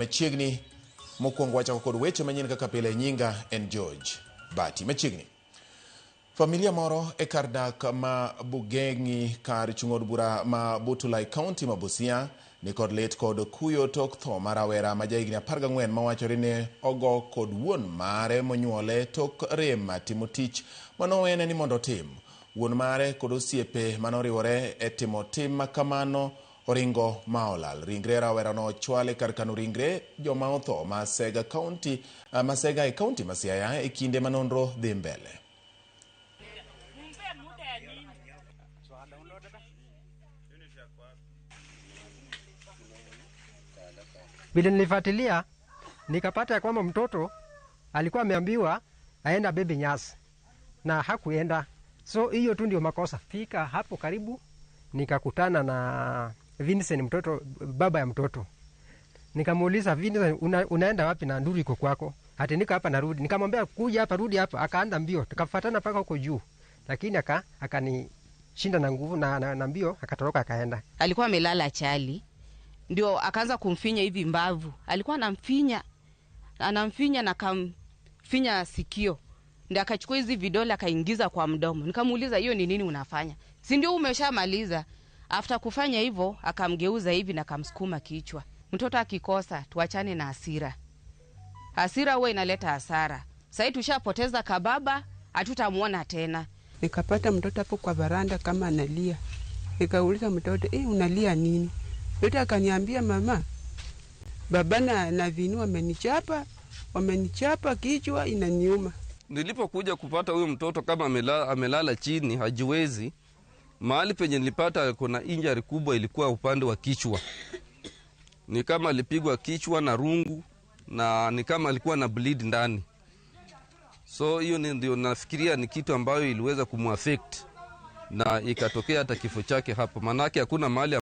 Machiegni mokwongo wachako kod weche manyien kaka pile. Nyinga en George Bati. Machiegni, familia moro e kar dak ma Bugengi, kar chung' od bura ma Butulai, kaunti ma Busia, ni kod lit kod kuyo tok tho mar rawera ma jahigni 14 mawachore ni ogo kod wuon mare monyuole tok rem timo tich manowene ni mondo otim. Wuon mare kod osiepe manoriwore e timo tim makamano oringo ma olal. Ringre rawerano ochwal e kar kano ringre joma otho Masega kaunti, Masega e kaunti ma Siaya e kinde ma nonro dhi mbele. Vile nilifuatilia nikapata ya kwamba mtoto alikuwa ameambiwa aenda bebe nyasi na hakuenda, so hiyo tu ndio makosa. Fika hapo karibu nikakutana na Vincent, mtoto baba ya mtoto. Nikamuuliza, "Vincent, unaenda wapi na nduru iko kwako?" "Ati niko hapa narudi." Nikamwambia, "Kuja hapa, rudi hapa." Akaanza mbio, tukafuatana mpaka huko juu, lakini akanishinda na nguvu na mbio, akatoroka akaenda. Alikuwa amelala chali, ndio akaanza kumfinya hivi mbavu, alikuwa anamfinya anamfinya na kamfinya sikio, ndio akachukua hizi vidole akaingiza kwa mdomo. Nikamuuliza, "Hiyo ni nini unafanya? Si ndio umeshamaliza?" After kufanya hivyo akamgeuza hivi na akamsukuma kichwa. Mtoto akikosa, tuachane na hasira. Hasira huwa inaleta hasara. Sahii tushapoteza kababa, hatutamuona tena. Nikapata mtoto hapo kwa varanda kama analia. Nikauliza mtoto, "Eh, unalia nini?" Mtoto akaniambia, "Mama, baba na Vinu wamenichapa, wamenichapa, kichwa inaniuma." Nilipokuja kupata huyu mtoto kama amelala chini hajiwezi, mahali penye nilipata kuna injury kubwa ilikuwa upande wa kichwa, ni kama alipigwa kichwa na rungu na ni kama alikuwa na bleed ndani. So hiyo ndio nafikiria ni kitu ambayo iliweza kumuaffect na ikatokea hata kifo chake hapo, maanake hakuna mahali